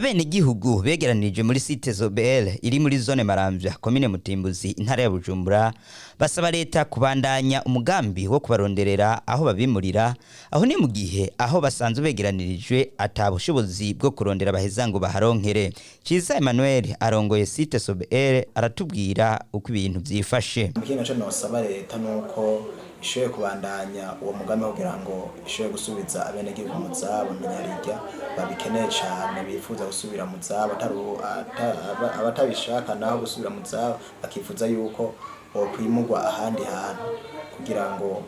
Abenegihugu begeranirije muri site Zobel iri muri zone Maramvya, komine Mutimbuzi, intara ya Bujumbura, basaba leta kubandanya umugambi wo kubaronderera aho babimurira. Aho ni mu gihe aho basanzwe begeranirijwe ata bushobozi bwo kurondera baheza ngo baharonkere. Ciza Emmanuel arongoye site Zobel aratubwira uko ibintu vyifashe. Ikindi naco nosaba leta nuko ishoboye kubandanya uwo mugambi kugira ngo ishobore gusubiza abenegihugu mu zabo, na nyarirya babikeneye cane, bifuza gusubira mu zabo, abatabishaka naho gusubira mu zabo bakifuza yuko bokwimurwa ahandi hantu kugira ngo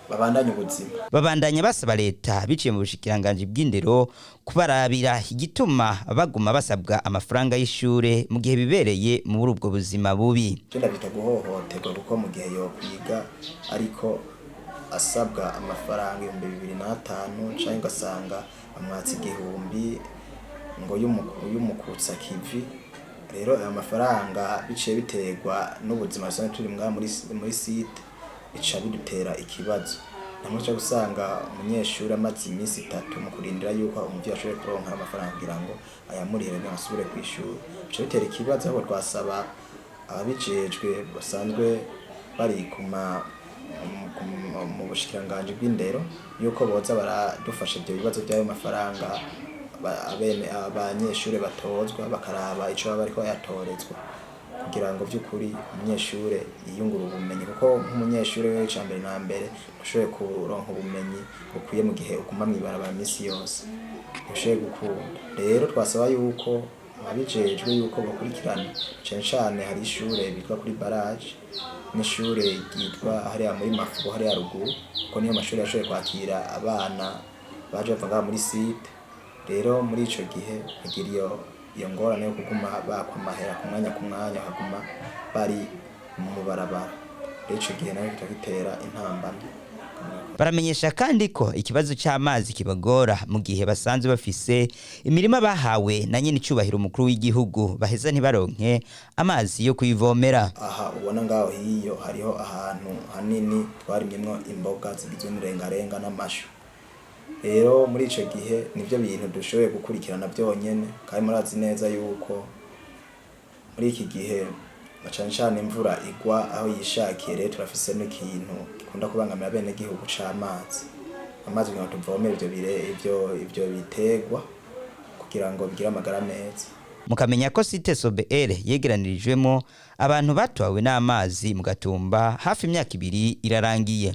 babandanye ubuzima. Babandanya basaba leta biciye mu bushikiranganji bw'indero kubarabira igituma baguma basabwa amafaranga y'ishure mu gihe bibereye muri ubwo buzima bubi. Je ndavyita guhohoterwa, kuko mu gihe yokwiga ariko asabwa amafaranga 2005, canke ugasanga bamwatse 1000 ngo y'umukutsa kivi. Rero ayo mafaranga biciye biterwa n'ubuzima dusanzwe turi ngaha muri site, bica bidutera ikibazo. Namwe uca gusanga umunyeshuri amaze iminsi 3 mu kurindira yuko umuvyeyi ashoboye kuronka amafaranga kugira ngo ayamurihire kugira ngo asubire kw'ishuri, bica bitera ikibazo. Ahubwo twasaba ababijejwe basanzwe bari mu bushikiranganji bw'indero yuko boza baradufasha ivyo bibazo vy'ayo mafaranga abene abanyeshure batozwa, bakaraba ico baba bariko bayatorezwa, kugira ngo vy'ukuri umunyeshure yiyungure ubumenyi, kuko nk'umunyeshure wewe icambere na mbere ntushoboye kuronka ubumenyi bukwiye mu gihe uguma mw'ibarabara misi yose, ntushoboye gukunda. Rero twasaba yuko ababijejwe yuko bakurikirana cane cane. Hari ishure bitwa kuri barrage n'ishure ryitwa hariya muri Mafubo hariya ruguru, kuko niyo mashure yashoboye kwakira abana baje bava ngaha muri site. Rero muri ico gihe bagira iyo ngorane yo kuguma bakwa amahera ku mwanya ku mwanya, bakaguma bari mu barabara. Rero ico gihe nayo kica gitera intambamyi. Baramenyesha kandi ko ikibazo c'amazi kibagora mu gihe basanzwe bafise imirima bahawe na nyene icubahiro umukuru w'igihugu, baheza ntibaronke amazi yo kuyivomera. Aha ubona ngaho hiyo hariho ahantu hanini twarimyemwo imboga zigizwe n'irengarenga n'amashu. Rero muri ico gihe nivyo bintu dushoboye gukurikirana vyonyene, kandi murazi neza yuko muri iki gihe na cane cane imvura igwa aho yishakiye. Rero turafise n'ikintu gikunda kubangamira abenegihugu c'amazi, amazi kugira ngo tuvomere ivyo biterwa kugira ngo bigire amagara meza. Mukamenya ko site Sobel yegeranirijwemo abantu batwawe n'amazi mu Gatumba, hafi imyaka 2 irarangiye.